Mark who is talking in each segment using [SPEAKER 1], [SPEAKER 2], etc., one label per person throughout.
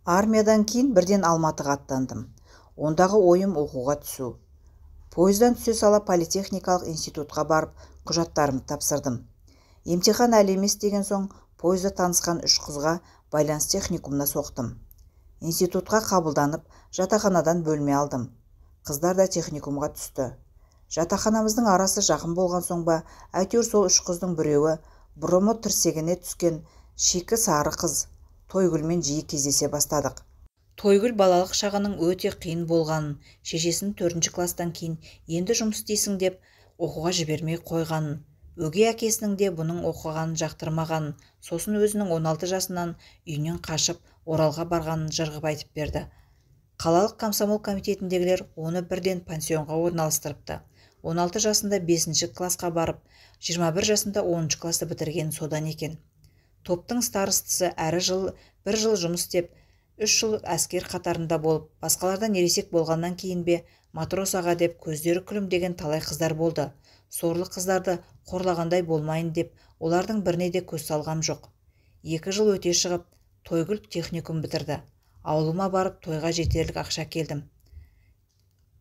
[SPEAKER 1] Армиядан кейін бірден Алматыға аттандым. Ондағы ойым оқуға түсу. Пойыздан түсе сала политехникалық институтқа барып, құжаттарымды тапсырдым. Емтихан әлі емес деген соң, пойызда танысқан үш қызға байланыс техникумына соқтым. Институтқа қабылданып, жатақханадан бөлме алдым. Қыздар да техникумға түсті. Жатақханамыздың арасы жақын болған соң ба, әйтеуір сол үш қыздың біреуі, бұрымы тірсегіне түскен шикі сары қыз, Тойгүлмен жиі кездесе бастадық. Тойгүл балалық шағының өте қиын болғанын, шешесінің 4 кластан кейін енді жұмыс істейсің деп оқуға жібермей қойғанын, өгей әкесінің де бұның оқығанын жақтырмағанын, сосын өзінің 16 жасынан үйінен қашып Оралға барғанын жырғып айтып берді. Қалалық комсомол комитетіндегілер оны бірден пансионға орналастырыпты. 16 жасында 5 классқа барып, 21 жасында 10 класты бітірген содан екен. Топтың старостысы әрі бір жыл жұмыс істеп, 3 жыл әскер қатарында болып, басқалардан ересек болғаннан кейін бе, матрос аға деп көздері күлімдеген талай қыздар болды. Сорлы қыздарды қорлағандай болмайын деп, олардың біріне де көз салғам жоқ. 2 жыл өте шығып, Тойгүл техникум бітірді. Ауылыма барып тойға жетерлік ақша келдім.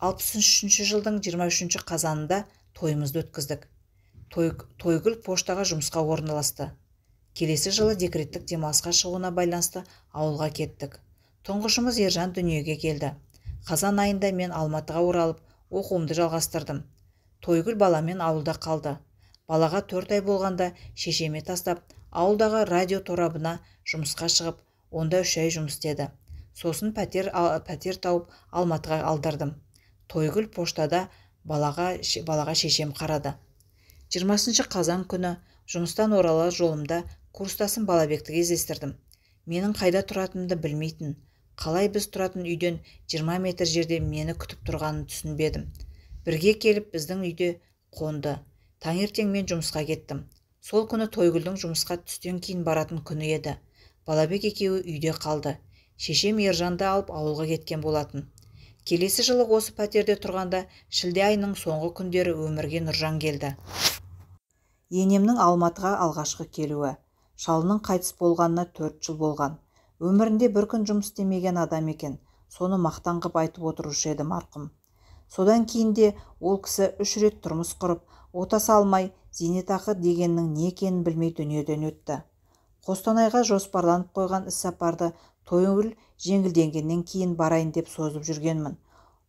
[SPEAKER 1] 63 жылдың 23 қазанында тойымызды өткіздік. Тойгүл поштаға жұмысқа орналасты. Келесі жылы декреттік демалысқа шығуына байланысты ауылға кеттік. Тұңғышымыз Ержан дүниеге келді. Қазан айында мен Алматыға оралып, оқуымды жалғастырдым. Тойгүл баламен ауылда қалды. Балаға 4 ай болғанда шешеме тастап, ауылдағы радио торабына жұмысқа шығып, онда 3 ай жұмыс істеді. Сосын пәтер тауып Алматыға алдырдым. Тойгүл поштада балаға шешем қарады. 20 қазан күні жұмыстан оралар жолымда курстасым Балабекті кездестірдім. Менің қайда тұратынымды білмейтін, қалай біз тұратын үйден 20 метр жерде мені күтіп тұрғанын түсінбедім. Бірге келіп біздің үйде қонды. Таңертең мен жұмысқа кеттім. Сол күні Тойгүлдің жұмысқа түстен кейін баратын күні еді. Балабек екеуі үйде қалды. Шешем Ержанды алып ауылға кеткен болатын. Келесі жылы осы пәтерде тұрғанда шілде айының соңғы күндері өмірге Нұржан келді. Енемнің Алматыға алғашқы келуі. Шалының қайтыс болғанына 4 жыл болған. Өмірінде бір күн жұмыс істемеген адам екен. Соны мақтан қып айтып отырушы еді марқұм. Содан кейін де ол кісі 3 рет тұрмыс құрып, отаса алмай, зейнетақы дегеннің не екенін білмей дүниеден өтті. Қостанайға жоспарланып қойған іс-сапарды Тойгүл жеңілденгеннен кейін барайын деп созып жүргенмін.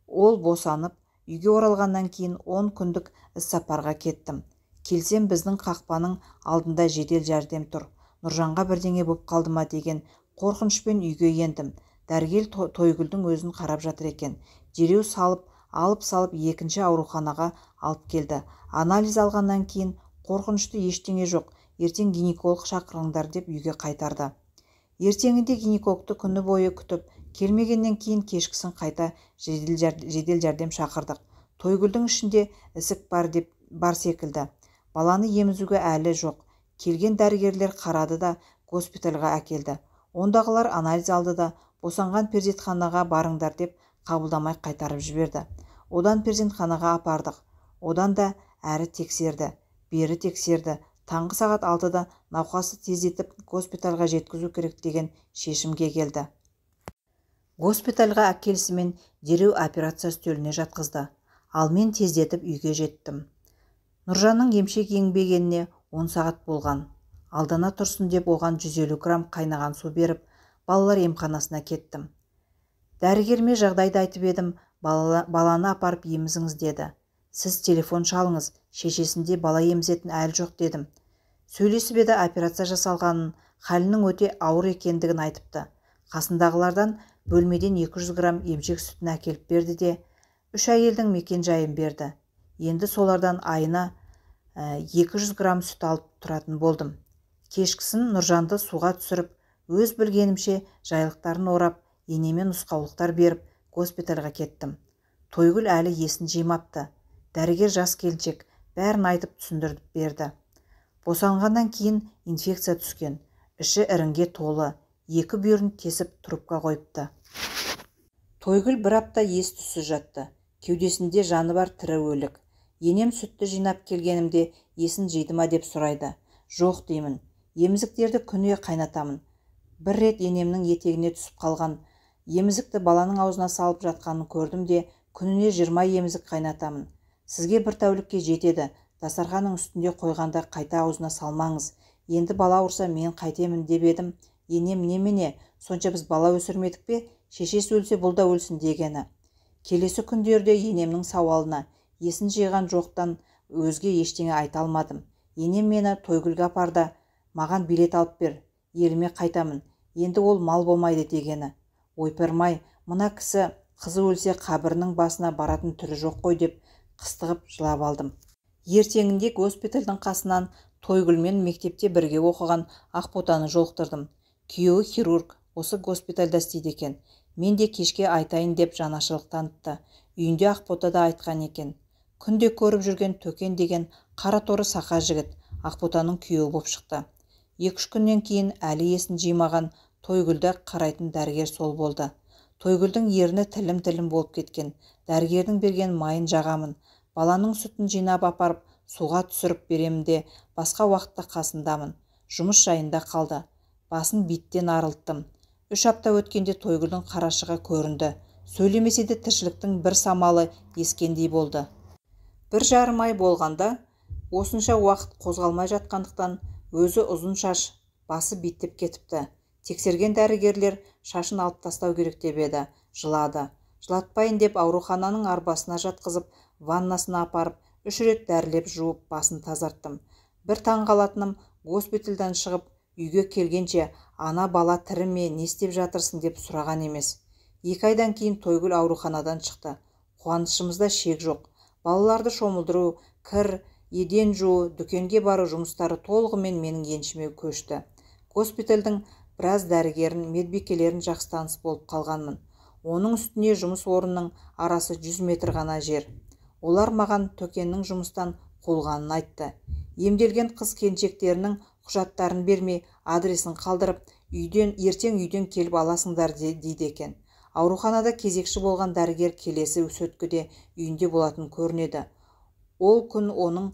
[SPEAKER 1] Ол босанып, үйге оралғаннан кейін 10 күндік іс-сапарға кеттім. Келсем біздің қақпаның алдында жедел жәрдем тұр. Нұржанға бірдеңе боп қалды ма деген қорқынышпен үйге ендім. Дәрігер Тойгүлдің өзін қарап жатыр екен. Дереу салып, алып салып екінші ауруханаға алып келді. Анализ алғаннан кейін қорқынышты ештеңе жоқ, ертең гинеколог шақырыңдар деп үйге қайтарды. Ертеңінде гинекологты күні бойы күтіп, келмегеннен кейін кешкісін қайта жедел жәрдем шақырдық. Тойгүлдің ішінде ісік бар деп бар секілді. Баланы емізуге әлі жоқ. Келген дәрігерлер қарады да госпитальға әкелді. Ондағылар анализ алды да босанған перзентханаға барыңдар деп қабылдамай қайтарып жіберді. Одан перзентханаға апардық. Одан да әрі тексерді, бері тексерді. Таңғы сағат 6-да науқасты тездетіп госпитальға жеткізу керек деген шешімге келді. Госпитальға әкелісімен дереу операция үстеліне жатқызды. Ал мен тездетіп үйге жеттім. Нұржанның емшек еңбегеніне 10 сағат болған. Алдана тұрсын деп оған 150 грамм қайнаған су беріп, балалар емханасына кеттім. Дәрігеріме жағдайды айтып едім, баланы апарып емізіңіз деді. Сіз телефон шалыңыз, шешесінде бала емізетін әл жоқ дедім. Сөйлесіп еді операция жасалғанын, халінің өте ауыр екендігін айтыпты. Қасындағылардан бөлмеден 200 грамм емшек сүтін әкеліп берді де, 3 әйелдің мекен жайын берді. Енді солардан айына 200 грамм сүт алып тұратын болдым. Кешкісін Нұржанды суға түсіріп, өз білгенімше жайлықтарын орап, енеме нұсқаулықтар беріп, госпитальға кеттім. Тойгүл әлі есін жимапты. Дәрігер жас келіншек, бәрін айтып түсіндіріп берді. Босанғаннан кейін инфекция түскен, іші іріңге толы, 2 бүйірін тесіп трубка қойыпты. Тойгүл бір апта ес түссіз жатты. Кеудесінде жаны бар тірі өлік. Енем сүтті жинап келгенімде есін жиды ма деп сұрайды. Жоқ деймін. Емізіктерді күніге қайнатамын. Бір рет енемнің етегіне түсіп қалған емізікті баланың аузына салып жатқанын көрдім де, күніне 20 емізік қайнатамын. Сізге бір тәулікке жетеді, дастарханның үстінде қойғанда қайта аузына салмаңыз. Енді бала ауырса мен қайтемін деп едім. Енем немене, сонша біз бала өсірмедік пе, шешесі өлсе бұл да өлсін дегені. Келесі күндерде енемнің сауалына есін жиған жоқтан өзге ештеңе айта алмадым. Енем мені Тойгүлге апарды, маған билет алып бер, еліме қайтамын, енді ол мал болмайды дегені. Ойпырмай, мына кісі қызы өлсе қабірінің басына баратын түрі жоқ қой деп қыстығып жылап алдым. Ертеңінде госпитальдің қасынан Тойгүлмен мектепте бірге оқыған Ақботаны жолықтырдым. Күйеуі хирург, осы госпитальда істейді екен. Мен де кешке айтайын деп жанашырлық танытты. Үйінде Ақбота да айтқан екен. Күнде көріп жүрген Төкен деген қара торы сақа жігіт Ақботаның күйеуі боп шықты. 2-3 күннен кейін әлі есін жимаған Тойгүлді қарайтын дәрігер сол болды. Тойгүлдің ерні тілім-тілім болып кеткен. Дәрігердің берген майын жағамын. Баланың сүтін жинап апарып, суға түсіріп беремін де, басқа уақытта қасындамын. Жұмыс жайында қалды. Басын биттен арылттым. 3 апта өткенде Тойгүлдің қарашығы көрінді. Сөйлемесе де тіршіліктің бір самалы ескендей болды. 1,5 ай болғанда, осынша уақыт қозғалмай жатқандықтан өзі ұзын шаш, басы биттеп кетіпті. Тексерген дәрігерлер шашын алып тастау керек деп еді, жылады. Жылатпайын деп аурухананың арбасына жатқызып, ваннасына апарып, 3 рет дәрілеп жуып, басын тазарттым. Бір таңғалатыным, госпитальдан шығып, үйге келгенше, ана бала тірі ме, не істеп жатырсың деп сұраған емес. 2 айдан кейін Тойгүл ауруханадан шықты. Қуанышымызда шек жоқ. Балаларды шомылдыру, кір, еден жуу, дүкенге бару жұмыстары толығымен менің еншіме көшті. Госпитальдің біраз дәрігерін, медбикелерін жақсы таныс болып қалғанмын. Оның үстіне жұмыс орнының арасы 100 метр ғана жер. Олар маған Төкеннің жұмыстан қуылғанын айтты. Емделген қыз келіншектерінің құжаттарын бермей, адресін қалдырып, ертең үйден келіп аласыңдар дейді екен. Ауруханада кезекші болған дәрігер келесі сөткіде үйінде болатын көрінеді. Ол күн оның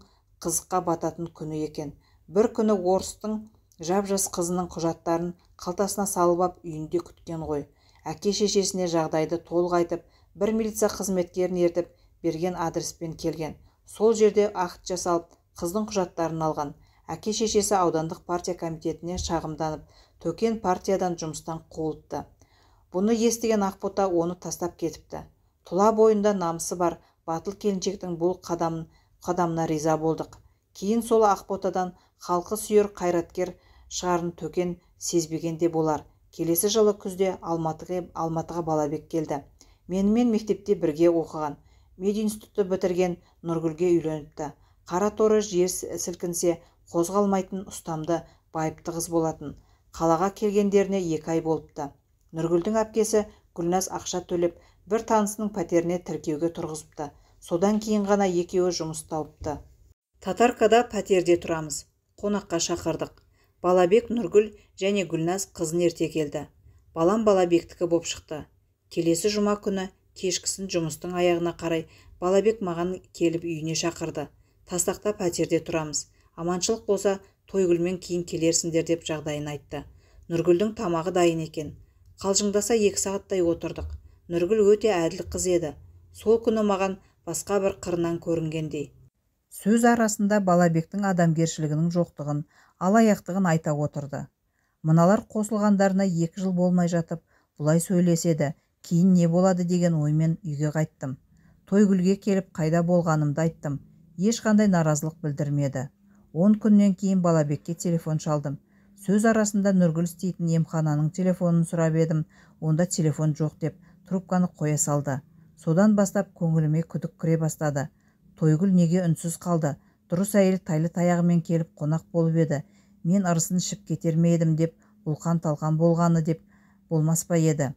[SPEAKER 1] қызыққа бататын күні екен. Бір күні орыстың жап-жас қызының құжаттарын қалтасына салып ап үйінде күткен ғой. Әке шешесіне жағдайды толық айтып, бір милиция қызметкерін ертіп берген адреспен келген. Сол жерде акт жасалып, қыздың құжаттарын алған. Әке шешесі аудандық партия комитетіне шағымданып, Төкен партиядан жұмыстан қуылыпты. Бұны естіген Ақбота оны тастап кетіпті. Тұла бойында намысы бар батыл келіншектің бұл қадамына риза болдық. Кейін сол Ақботадан халқы сүйер қайраткер шығарын Төкен сезбеген де болар. Келесі жылы күзде Алматыға Балабек келді. Менімен мектепте бірге оқыған, мединститутты бітірген Нұргүлге үйленіпті. Қара торы жер сілкінсе қозғалмайтын ұстамды байыпты қыз болатын. Қалаға келгендеріне 2 ай болыпты. Нұргүлдің әпкесі Гүлназ ақша төлеп, бір танысының пәтеріне тіркеуге тұрғызыпты. Содан кейін ғана екеуі жұмыс тауыпты. Татаркада пәтерде тұрамыз. Қонаққа шақырдық. Балабек, Нұргүл және Гүлназ қызын ерте келді. Балам Балабектікі боп шықты. Келесі жұма күні кешкісін жұмыстың аяғына қарай Балабек маған келіп үйіне шақырды. Тастақта пәтерде тұрамыз. Аманшылық болса, Тойгүлмен кейін келерсіңдер деп жағдайын айтты. Нұргүлдің тамағы дайын екен. Қалжыңдаса 2 сағаттай отырдық. Нұргүл өте әділ қыз еді. Сол күні маған басқа бір қырынан көрінгендей. Сөз арасында Балабектің адамгершілігінің жоқтығын, алаяқтығын айта отырды. Мыналар қосылғандарына 2 жыл болмай жатып, бұлай сөйлеседі, кейін не болады деген оймен үйге қайттым. Тойгүлге келіп қайда болғанымды айттым. Ешқандай наразылық білдірмеді. 10 күннен кейін Балабекке телефон шалдым. Сөз арасында Нұргүл істейтін емхананың телефонын сұрап едім, онда телефон жоқ деп трубканы қоя салды. Содан бастап көңіліме күдік кіре бастады. Тойгүл неге үнсіз қалды? Дұрыс әйел тайлы таяғымен келіп қонақ болып еді. Мен ырысын ішіп кетер ме едім деп бұлқан-талқан болғаны деп болмас па еді.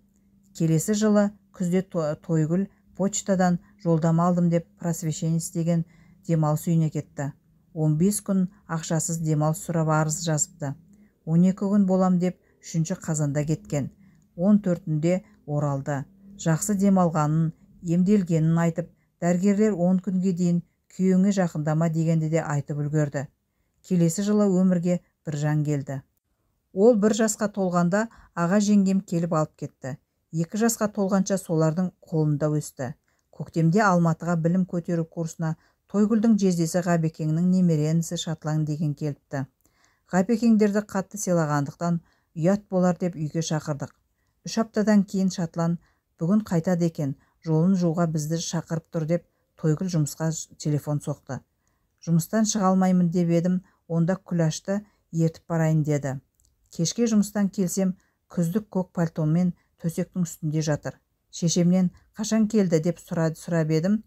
[SPEAKER 1] Келесі жылы күзде Тойгүл почтадан жолдама алдым деп просвещенец деген демалыс үйіне кетті. 15 күн ақшасыз демалыс сұрап арыз жазыпты. 12 күн болам деп 3 қазанда кеткен. 14-інде оралды. Жақсы демалғанын, емделгенін айтып, дәрігерлер 10 күнге дейін күйеуіңе жақындама дегенді де айтып үлгерді. Келесі жылы өмірге бір жан келді. Ол 1 жасқа толғанда аға жеңгем келіп алып кетті. 2 жасқа толғанша солардың қолында өсті. Көктемде Алматыға білім көтеру курсына Тойгүлдің жездесі Ғабекеңнің немере інісі Шатлан деген келіпті. Ғабекеңдерді қатты сыйлағандықтан ұят болар деп үйге шақырдық. 3 аптадан кейін Шатлан бүгін қайтады екен, жолын жууға бізді шақырып тұр деп Тойгүл жұмысқа телефон соқты. Жұмыстан шыға алмаймын деп едім, онда Күләшті ертіп барайын деді. Кешке жұмыстан келсем, күздік көк пальтомен төсектің үстінде жатыр. Шешемнен қашан келді деп сұрап едім,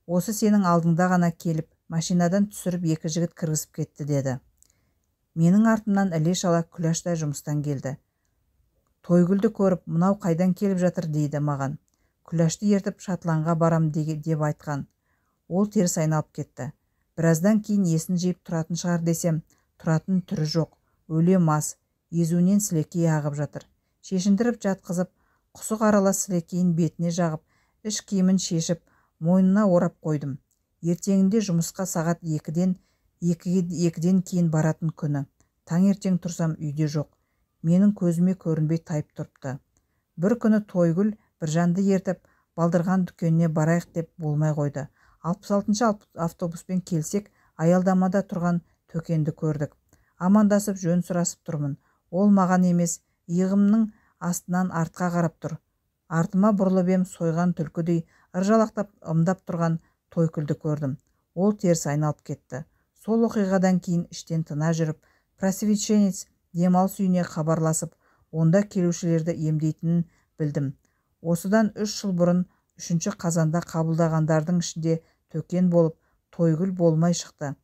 [SPEAKER 1] осы сенің алдыңда ғана келіп, машинадан түсіріп 2 жігіт кіргізіп кетті деді. Менің артымнан іле-шала Күләш та жұмыстан келді. Тойгүлді көріп, мынау қайдан келіп жатыр дейді маған. Күләшті ертіп Шатланға барам деп айтқан. Ол теріс айналып кетті. Біраздан кейін есін жиып тұратын шығар десем, тұратын түрі жоқ, өле мас, езуінен сілекей ағып жатыр. Шешіндіріп жатқызып, құсық аралас сілекейін бетіне жағып, іш киімін шешіп, мойнына орап қойдым. Ертеңінде жұмысқа сағат 2-ден кейін баратын күні. Таңертең тұрсам үйде жоқ. Менің көзіме көрінбей тайып тұрыпты. Бір күні Тойгүл Біржанды ертіп, балдырған дүкеніне барайық деп болмай қойды. 66-шы автобуспен келсек, аялдамада тұрған Төкенді көрдік. Амандасып жөн сұрасып тұрмын. Ол маған емес, иығымның астынан артқа қарап тұр. Артыма бұрылып ем, сойған түлкідей ыржалақтап ымдап тұрған Тойгүлді көрдім. Ол теріс айналып кетті. Сол оқиғадан кейін іштен тына жүріп, просвещенец демалыс үйіне хабарласып, онда келушілерді емдейтінін білдім. Осыдан 3 жыл бұрын 3 қазанда қабылдағандардың ішінде Төкен болып, Тойгүл болмай шықты.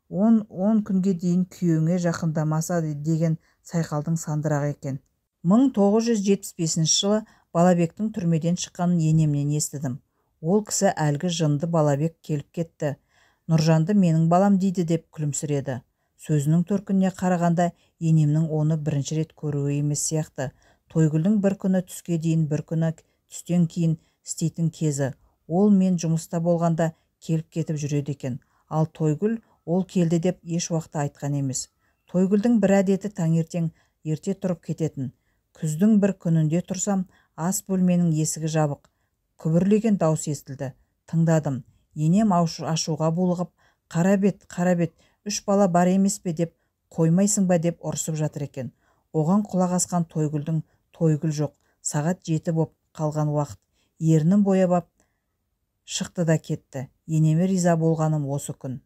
[SPEAKER 1] 10 күнге дейін күйеуіңе жақындамаса деген сайқалдың сандырағы екен. 1975 жылы Балабектің түрмеден шыққанын енемнен естідім. Ол кісі әлгі жынды Балабек келіп кетті. Нұржанды менің балам дейді деп күлімсіреді. Сөзінің төркініне қарағанда енемнің оны бірінші рет көруі емес сияқты. Тойгүлдің бір күні түске дейін, бір күні түстен кейін істейтін кезі. Ол мен жұмыста болғанда келіп кетіп жүреді екен. Ал Тойгүл ол келді деп еш уақытта айтқан емес. Тойгүлдің бір әдеті таңертең ерте тұрып кететін. Күздің бір күнінде тұрсам, ас бөлменің есігі жабық. Күбірлеген дауыс естілді. Тыңдадым. Енем ашуға булығып, қара бет, қара бет, 3 бала бар емес пе деп қоймайсың ба деп ұрсып жатыр екен. Оған құлақ асқан Тойгүлдің Тойгүл жоқ. Сағат 7 боп қалған уақыт. Ернін бояп ап шықты да кетті. Енеме риза болғаным осы күн.